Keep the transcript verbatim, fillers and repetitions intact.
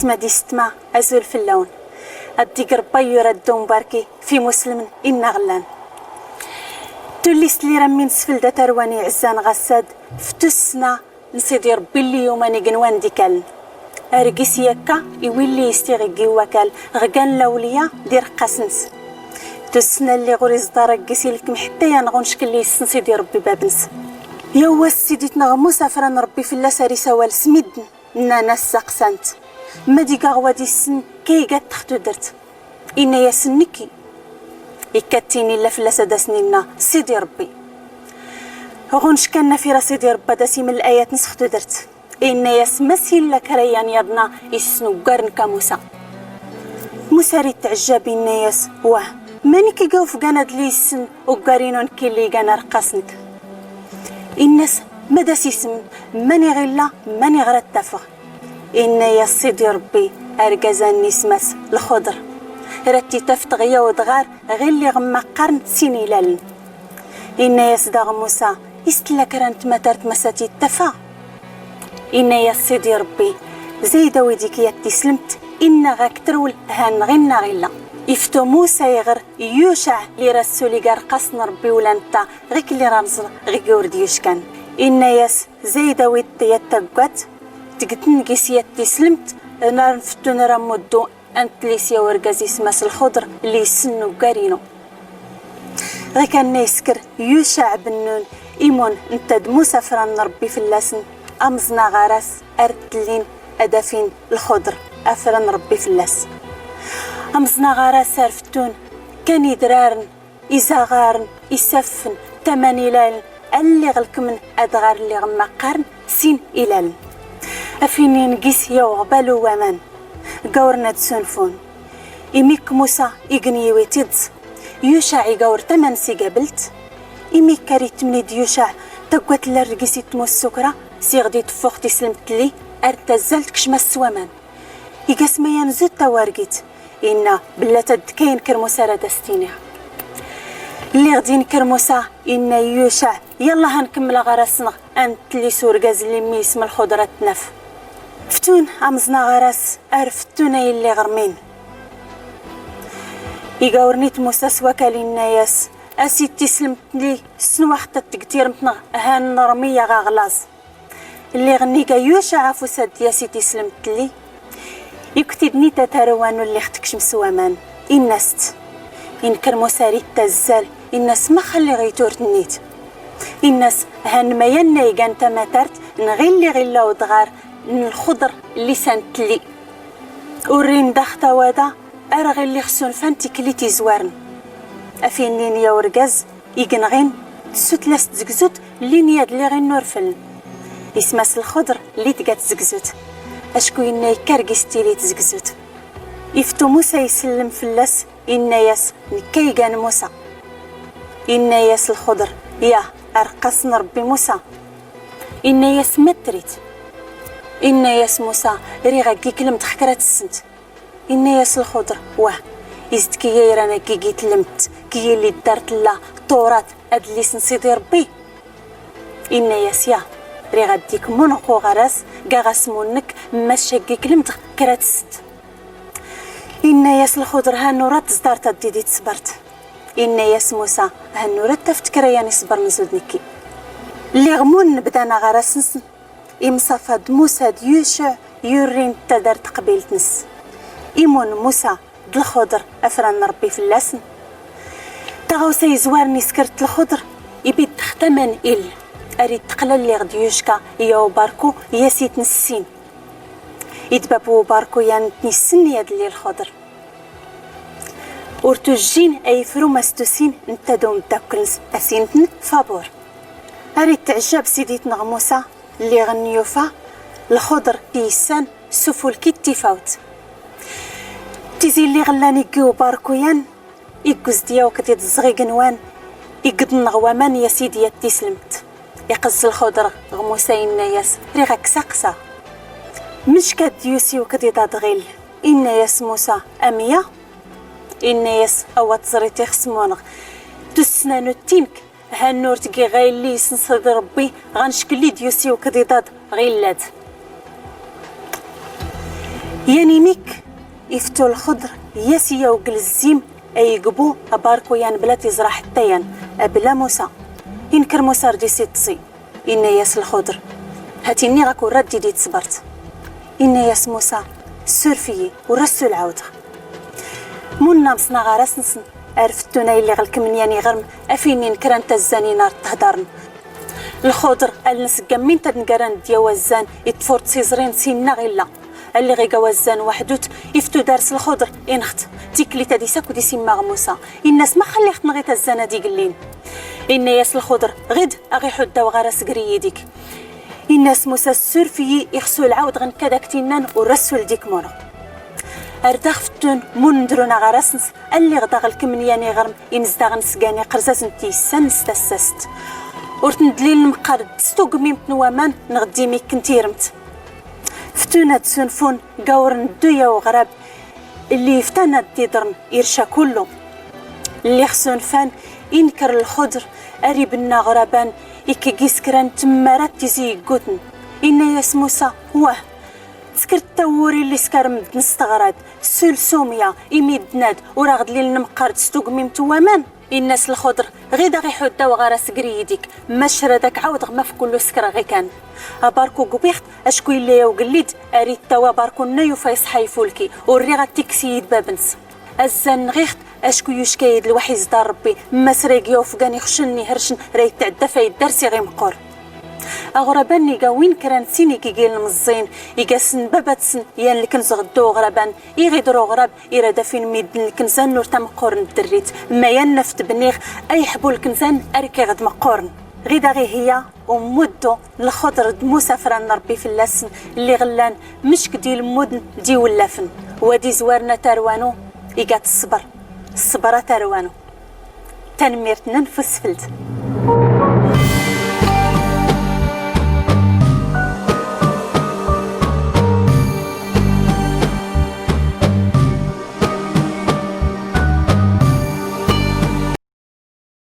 Mad istma, azul fell-awn. Ad-ig Rbbi a-yur ad-dun barki f-imuslmn inna ɣ-llan. Tullist lli rammin sflda tarwa-nni iɛzzan ɣassad f-tussna n-Sidi Rbbi lli yuman ignwan d-ikaln. Ar gis yakka iwilli istiɣ iggi wakal ɣ-gan lawlya d-irqqasn-ns. Tussna lli ɣur-iẓḍar ar gis ilkm ḥtta yan ɣ-unckl lli issn Sidi Rbbi babn-ns. Yawwas siditnɣ Musa fran Rbbi fllas ar isawal s-middn. Nnan-as, saqsan-t, mad-ig aɣ-wad-issn kaygat x-tudrt? Inna-yasn, nnki. Ikka-t-in illa fllas ad-asn-inna Sidi Rbbi. Ɣunck annafir a-Sidi Rbbi ad-as-imll ayat-ns x-tudrt. Inna-yas, mas illa kra yan yaḍna issn uggar-nk a-Musa. Musa ar-itɛjjab inna-yas, wah, man-ik iga ufgan ad-lli issn uggar-inu nnk illi igan arqqas-nk? Inna-s, mad-as-ismn, man-iɣ illa, man-iɣ ra-t-afɣ? Inna-yas Sidi Rbbi, argaz-ann ism-as Lxudr. Ra-t-itaf tɣya udɣar ɣ-illi ɣ-mmaqqarn sin ilaln. Inna-yas daɣ Musa, is-tlla kra n-tmatart ma-s-at-ittafa? Inna-yas Sidi Rbbi, zayd awi-d-ik yat-tislmt, inna ɣ-ak-trwel han ɣ-inna ɣ-illa. Iftu Musa iɣr Yucaɛ lli ra-ssulig arqqas n-Rbbi ula ntta ɣik lli ra-nẓr ɣ-igwr d-yuckan. Inna-yas, zayd awi-d yat-tagwat, tgtn gis yat-tislmt, nar nfttun ra-mmuddu. Antlli s-yaw urgaz ism-as Lxudr lli issn uggar-inu. Ɣikanna iskr Yucaɛ bn Nun, imun ntta d-Musa fran Rbbi fllasn, amẓna ɣar-as ar-tlin ad-afin Lxudr, afran Rbbi fllas. Amẓna ɣar-as ar-fttun kan idrarn, izaɣarn, isaffn, taman ilaln, alli ɣ-lkmn adɣar lli ɣ-mmaqqarn sin ilaln. Afin-in gis yaw ɣbal uwaman, gawrn ad-sunfun. Imik Musa ign yiwi tiẓ, Yucaɛ igawr taman s-igablt. Imik ar-itmnid Yucaɛ tagwat lli ar-gis itmut sukra, s-iɣ d-itffux tislmt lli ar-tazzal tkcm-as s-waman. Iga-s mayan zut tawargit, inna, blla tadkay nkr Musa ra-d-as-tiniɣ. Lliɣ-d inkr Musa, inna i Yucaɛ, yallah a-nkmml aɣaras-nɣ, antlli s-urgaz lli mmi ism Lxudr a-t-naf. Ftun amẓna ɣaras, ar-ftun a-illi ɣ-rmin. Igawrn-it Musa s-wakal inna-yas, a-sid tislmt lli, snwax-t ad-tgtirmt-nɣ, han nrmi-yaɣ aɣlaẓ. Lliɣ nnig a Yucaɛ afus ad-d-yas i tislmt lli. Ikwt-id-nit a tarwa-nu lliɣ tekcm s-waman. Inna-s-t. Inkr Musa ar-ittazzal, inna-s, max lliɣ iturt-nit? Inna-s, han mayan a-igan tamatart n-ɣilli ɣ-illa udɣar n-Lxudr lli s-an-tlli. Urrin dax tawada, ar-ɣilli ɣ-sunfan tikli tizwarn. Afin-in ya urgaz, ign ɣin, tsutla s-tzgzut lli n-yadlli ɣin n-urfln. Ism-as Lxudr lli tga tzgzut. Acku inna ikkar gis tili tzgzut. Iftu Musa isllm fllas, inna-yas, nkka igan Musa. Inna-yas Lxudr, yah, arqqas n-Rbbi Musa. Inna-yas, ma trit? Inna-yas Musa, riɣ aggiklmd x-kra tsnt. Inna-yas Lxudr, wah, is-d kiyya iran aggigitlmd, kiyya lli ddar tlla Turat, adlis n-Sidi Rbbi? Inna-yas, yah, riɣ ad-ikmunɣ ɣ-uɣaras, gaɣ asmun-nnk, maca aggiklmd x-kra tsnt. Inna-yas Lxudr, hannu ra-t-tẓḍart ad-didi tsbrt. Inna-yas Musa, hannu ra-t-taft kra yan isbrn zud nkki. Lliɣ munn bdan aɣaras-nsn. Imṣafa d-Musa d-Yucuɛ yurrin tadart tqbilt-ns. Imun Musa d-Lxudr afran n-Rbbi fllasn. Taɣawsa izwarn iskr-t Lxudr ibidd x-taman ill. Ar-itqla lliɣ d-yucka ya ubarku yas-itnssin. Idbab ubarku yan-tnissn yadlli Lxudr. Ur tujjin a-ifru ma-s-tusin ntta d-umddakl-ns a-s-intn fabur. Ar-itɛjjab siditnɣ Musa lliɣ n-yufa Lxudr tiyissan s-ufulki d-tifawt. Tizi lliɣ llan iggi ubarku yan, igguz-d yawk d-iḍẓɣ ignwan, iggḍn ɣ-waman ya sidi yat-tislmt. Iqqẓ Lxudr ɣ-Musa inna-yas, riɣ ak-saqsaɣ. Mnck ad-yusi ukḍiḍ ad-ɣill? Inna-yas Musa, amya? Inna-yas, awa tẓrit ixsm-nɣ, tussna n-uttink, hannu ur tgi ɣa illi isn Sidi Rbbi, ɣanck lli d-yusi ukḍiḍ ad-ɣill-ad. Yan imik iftu lxudr, yas iyawgl zzim, aygbu abarku yan bla tiẓra ḥtta yan. Abla musa. Inkr musa rǧis iṭṭsi. Inna yas lxudr, hat inniɣ ak ur rad id-ittṣbrt. Inna yas musa, ssurf iyi, ur assu lɛawdɣ. Munna msnaɣ ar asnsn, ar fttun ay lliɣ lkmn yan iɣrm, af innin kra n tazzanin ar ṭṭhdarn. Lxudr aln sgam minn tadngaran d-yaw azzan, iṭṭf ur tt-iẓrin s inna ɣ illa. Alliɣ iga wazzan waḥdut, iftu dars lxudr, inɣt. Tiklit ad is akk d isimma ɣ musa. Inna-s, max alliɣ tnɣit azzan ad iglin? Inna yas lxudr, ɣid aɣ iḥudd awɣar asgr iyidik. Inna-s musa, ssurf iyi, ixsu lɛawdɣ nkad ak tinnan, ur assu ldikmurɣ. Ar daɣ fttun, mun ndrun aɣar asns, alliɣ daɣ lkmn yan iɣrm, inzdaɣn sgan iqrzazn n tiyssa-nn s tassast. Ur tndliln mqqar d tugmimt n waman, nɣ d imik n tirmt. Ftun ad sunfun gawr n dduya uɣrab, lli iftan ad d-iḍrn irca kullu. Lliɣ sunfan, inkr lxudr, ar ibnna ɣraban, ikk gis kra n tmmarat tizi iggutn. Inna yas musa, wah, tskrt tawwuri lli skar mddn s tɣrad, sul sumya, imiddn ad ur aɣ-dliln mqqar d tugmimt n waman. Inna-s lxudr, ɣid aɣ iḥudd awɣar asgr iyidik, mac rad ak-ɛawdɣ maf kullu skr ɣ ikan. Abarku gbiɣt, acku illa yawgl lid ar ittaw abarku-nna yufa iṣḥa ifulki, ur riɣ ad t-ikkes iyid bab-ns. Azzan nɣiɣ-t, acku yucka-yi-d lwaḥy izdar rbbi, mma-s ra ig-yawfgan ixcln ihrcn ra itɛdda f aydar s iɣ imqqur. Aɣraban iga win kra n sin igigiln mẓẓin, iga-sn baba-tsn, yan lknz ɣ ddu uɣraban, iɣ idr uɣrab, irad afin middn lknzan ur tamqqurn ddrrit, mma yan naf tbniɣ, a iḥbu lknzan ar kiɣ d mqqurn. Ɣid aɣ ihiya ummuddu n lxudr d musa fran n rbbi fllasn, lli ɣllan mck d ilmmudn d iwllafn. Wad izwarn a tarwanu, iga-t ṣṣbr. Ṣṣbr a tarwanu. Tanmmirt-nnn f usfld.